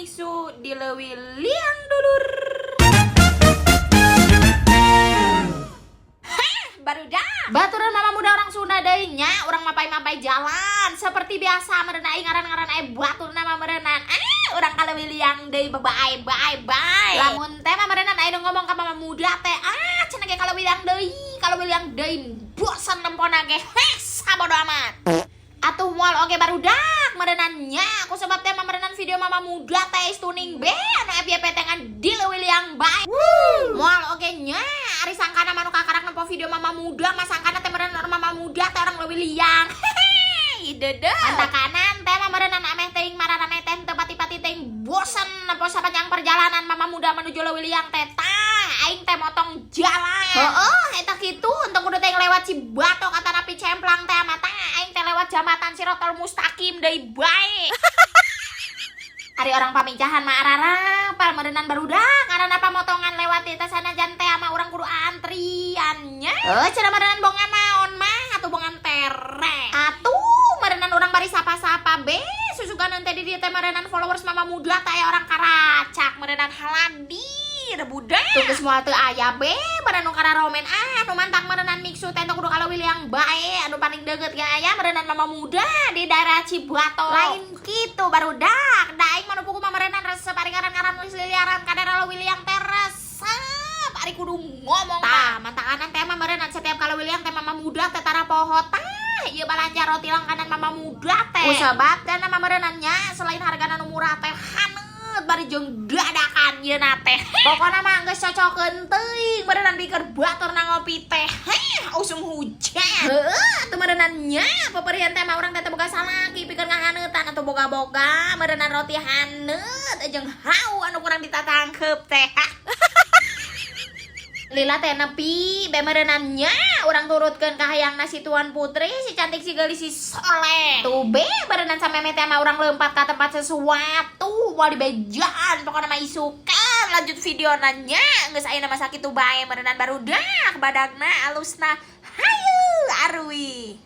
mixu di Leuwiliang, dulur. Hah, barudak. Baturan mama muda orang Sunda deui nya, urang mapay-mapay jalan seperti biasa meureun aing ngaran-ngaran aya batur nama meureunnan. Ah, urang ka Leuwiliang deui, bye bye bye. Lamun teh mah meureunnan aya nu ngomong ka mama muda teh, ah, cenah ge ka Leuwiliang deui, ka Leuwiliang deui, bosan nempona ge. Heh, sabodo amat. Atuh moal oge, barudak, meureunan nya, ku sebab teh meureunan video mama muda teh tuning be anu FYP teh ngan di Leuwiliang bae. Moal oge nya, ari sangkana mah nu kakarak nempo video mama muda mah sangkana teh meureunan orang mama muda teh orang Leuwiliang. Dede. Mantakanan teh mah meureunan ameh teuing mararaneh teh teu pati-pati teuing bosen nempo sapanjang perjalanan mama muda menuju Leuwiliang teh, tah aing teh motong jalan. Heeh, eta kitu untuk kudu teh lewat Cibatok atanapi Cemplang teh mah, tah aing teh lewat jambatan Sirotol Mustaqim deui bae. Ari orang Pamijahan mah ararapal meureunan, barudak, karena pamotongan lewat teh sanajan teh sama urang kudu antriannya. Eh, cenah meureunan bongan naon mah atuh bongan tere. Atuh meureunan urang bari sapa-sapa be susugan teh di dieu teh meureunan followers mama muda teh aya orang karacak meureunan haladir budak. Tuh geus moal teu aya be meureunan nu kararomen, ah, nu mantak meureunan mixu teh kudu ka Leuwiliang bae anu paling deukeut ge aya meureunan mama muda di daerah Cibatok. Lain kitu, barudak, da aing mah nu puguh mah meureunan resep ari ngaran-ngaran geus liliaran ka daerah Leuwiliang teh resep ari kudu ngomong. Tah, mantakanan teh mah meureunan setiap ka Leuwiliang teh mama muda teh tara poho tah ieu balanja roti langganan mama muda teh. Ku sebab teh nama meureunannya selain hargana nu murah teh haneut bari jeung dadakan yeuna teh. Pokona mah geus cocokeun teuing meureunnan pikeun batur na ngopi teh. Heh, usum hujan. Heeh, atuh meureunnan nya peperihan teh mah urang teh teu boga salaki pikeun ngahaneutan atau boga-boga meureunnan roti haneut jeung hau anu kurang ditatangkeup teh. Lila teh nepi be meureunnan nya urang turutkeun ka hayangna si tuan putri, si cantik, si geulis, si soleh. Tuh be meureunnan sameme teh mah urang leumpat ka tempat sesuatu moal dibejaan, pokona mah isukan lanjut video nanya geus ayeuna mah sakitu bae meureunnan, barudak, badagna alusna. Hayu arui.